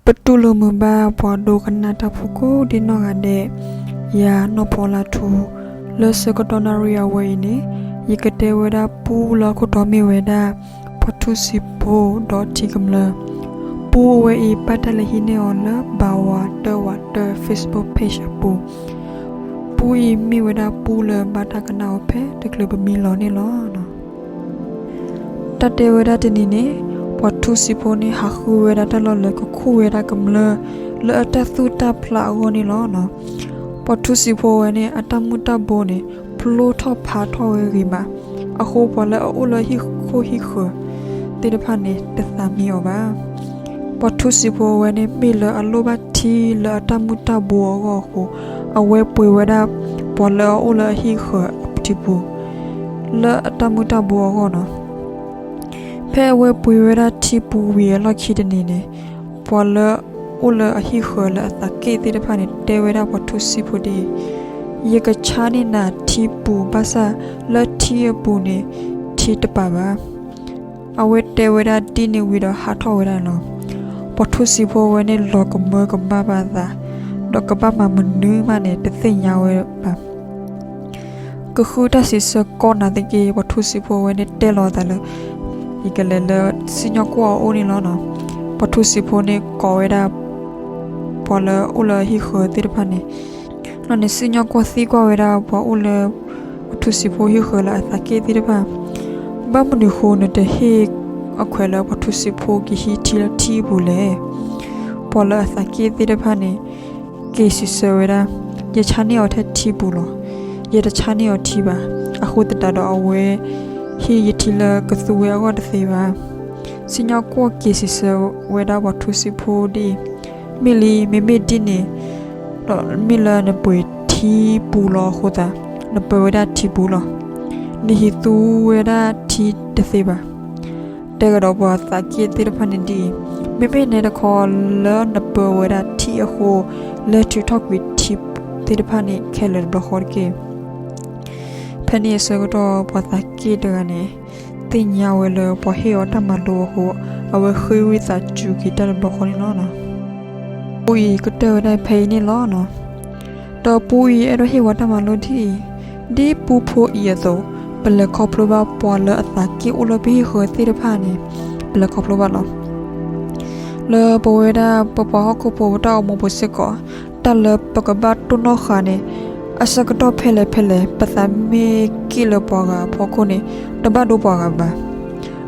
ပတူၢ်လိာ်မုာ်ဘၣ်ပှၤဒိကနၣ်တၢ်ဖိကိးဒံနီၢ်ဂၤဒဲး, ယၤနီၢ်ဖီလါထူ, လၢဆၢကတီၢ်နၣ်ရံၣ်အဝဲအံၤန့ၣ်, ယကတဲဝဲဒၣ်ပူလၢအခိၣ်တီမ့ၢ်ဝဲဒၣ် ပှၤထူစံးဖိဒီးထံကမျၢၢ်. ပူအဝဲအံၤ ဘၣ်တၢ်လဲၤဟံးန့ၢ်အီၤလၢ ဘၣ်ဝးတၢဝးတၢ Facebook page အပူၤ. ပူအံၤမ့ၢ်ဝဲဒၣ်ပူလၢဘၣ်တၢ်ကနၣ်အီၤဖဲတချုးပမံလီၤန့ၣ်လီၤ. တၢ်တဲဝဲဒၣ်တနံၤန့ၣ်, ပှၤထူစံးဖိန့ၣ် ဟးဃုဝဲဒၣ်တၢ်လီၢ်လၢကခူၣ်ဝဲဒၣ်ကမျၢၢ် လၢအတၢ်သူၣ်တၢ်ဖျးအဂီၢ်န့ၣ်လီၤ. ပှၤထူစံးဖိဝဲန့ၣ် အတၢ်မူၤတၢ်ဘှီန့ၣ် ဖျိထီၣ်ဖးထီၣ်ဝဲဂ့ၤမး, အဃိပှၤလၢအအိၣ်လၢဟံၣ်ခိၣ်ဟံၣ်ဃၢၤသ့ၣ်တဖၣ်န့ၣ် တသးမံအီၤဘၣ်. ပှၤထူစံးဖိဝဲန့ၣ် မ့ၢ်လၢအလိၣ်ဘၣ်ထံလၢအတၢ်မူၤတၢ်ဘှီအဂီၢ်အဃိ, အဝဲပှ့ၤဝဲဒၣ်ပှၤလၢအအိၣ်လၢအဟံၣ်ဃၢၤအထံပူၤ လၢအတၢ်မူၤတၢ်ဘှီအဂီၢ်န့ၣ်လီၤ. ဖဲအဝဲပှ့ၤဝဲဒၣ်ထံပူၤဝံၤအလီၢ်ခံတနံၤန့ၣ်, ပှၤလၢအအိၣ်လၢအဟံၣ်ဃၢၤလၢအသးက့ၣ်သ့ၣ်တဖၣ်န့ၣ် တဲဝဲဒၣ်ပှၤထူစံးဖိဒ်အံၤ, ယကဆါန့ၢ်နၤထံပူၤဘၣ်ဆၣ် လၢထံအပူၤန့ၣ် ထံတပာ်ဘၣ်. အဝဲတဲဝဲဒၣ်ဒ်န့ၣ်ဝံၤဒီးဟးထီၣ်ဝဲဒၣ်န့ၣ်လီၤ. ပှၤထူစံးဖိဝဲန့ၣ် လီၤကမၢကမၣ်ဘၣ်အသး, ဒီးကဘၣ်မၤမနုၤမးန့ၣ် တသ့ၣ်ညါဝဲဘၣ်. ကဃုတၢ်စံးဆၢကိးနၤသက့ ပှၤထူစံးဖိဝဲန့ၣ်တဲလီၤအသးလၢ ယကလဲၤလၢစံၣ်ညီၣ်ကွီၢ်အအိၣ်န့ၣ်လီၤ. ပှၤထူစံးဖိန့ၣ်ကိးဝဲဒၣ် ပှၤလၢအအိၣ်လၢအဟံၣ်ဃၢၤသ့ၣ်တဖၣ်န့ၣ်, လီၤန့ၣ် စံၣ်ညီၣ်ကွီၢ်သံကွၢ်ဝဲဒၣ်ပှၤအိၣ်လၢ ပှၤထူစံးဖိဟံၣ်ဃၢၤလၢအသးက့ၣ်သ့ၣ်တဖၣ်, ဘၣ်မနုၤဃိနတဟ့ၣ်အခွဲးလၢပှၤထူစံးဖိကဟံးထံလၢထံအပူၤလဲၣ်. ပှၤလၢအသးက့ၣ်သ့ၣ်တဖၣ်န့ၣ် က့ၤစံးဆၢဝဲဒၣ်, ယဆါန့ၢ်အီၤထဲထံပူၤလီၤ. ယတဆါန့ၢ်အီၤထံဘၣ်. အဃိသတးဒီးအဝဲ ဟ့ၣ်ယထံလၢကသူဝဲအဂီၢ်တသ့ဘၣ်. စံၣ်ညီၣ်ကွီၢ်က့ၤစံးဆၢဝဲဒၣ်ပှၤထူစံးဖိဒ်အံၤ, မ့ၢ်လံ, မ့မ့ၢ်ဒ်န့ၣ် ဒီးမ့ၢ်လၢနပှ့ၤထံပူၤလီၤအဃိသတး နပၢဝဲဒၣ်ထံပူၤလီၤ. နဟံးသူဝဲဒၣ်ထံတသ့ဘၣ်. တဲကဒီးပှၤသးက့ၣ်သ့ၣ်တဖၣ်န့ၣ်ဒ်အံၤ, မ့မ့ၢ်နဲတခီလၢနပၢဝဲဒၣ်ထံအဃိ, လဲၤထုးထီၣ်ကွံာ်ထံသ့ၣ်တဖၣ်န့ၣ်ခဲလၢာ်တဘျီဃီတက့ၢ်. ဖဲန့ၣ်အဆၢကတီၢ် ပှၤသးက့ၣ်တဂၤန့ၣ် သ့ၣ်ညါဝဲလၢပှၤဟ့ၣ်အီၤတၢ်မၤလိအဃိ, အဝဲဃ့ဝံသးစူၤက့ၤတၢ်တဘျီဃီန့ၣ်လီၤ. ပူအံၤကတၢၢ်ဝဲဒၣ်ဖဲအံၤန့ၣ်လီၤ. ဒီးပူအံၤအဲၣ်ဒိးဟ့ၣ်ဝဲတၢ်မၤလိဒ်အံၤ, ဒ်ပူဖိအံၤအသိး, ပလဲၤခီဖျိဘၣ်ပှၤလၢအသးက့ၣ်အိၣ်လၢပဟံၣ်ဃၢၤသ့ၣ်တဖၣ်န့ၣ် ပလဲၤခီဖျိဘၣ်လီၤ. လၢပဝဲဒၣ်ပပှၤဟီၣ်ခိၣ်ဖိပတၢ်အိၣ်မူပူၤစ့ၢ်ကီး, တၢ်လၢပကဘၣ်တိၢ်နီၣ်ဃာ်န့ၣ် အဆၢကတီၢ်ဖဲလဲၣ်ဖဲလဲၣ် ပသးမ့ၢ်က့ၣ်လၢပှၤဂၤအဖီခိၣ်န့ၣ် တဘၣ်ဒိပှၤဂၤဘၣ်.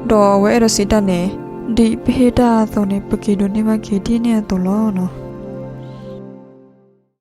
ဒီးအဝဲအဲၣ်ဒိးစံးတၢ်န့ၣ်, ဒ်ပဟ့ၣ်တၢ်အသိးန့ၣ် ပက့ၤဒိးန့ၢ်ဘၣ်က့ၤဒ်န့ၣ်အသိးလီၤ.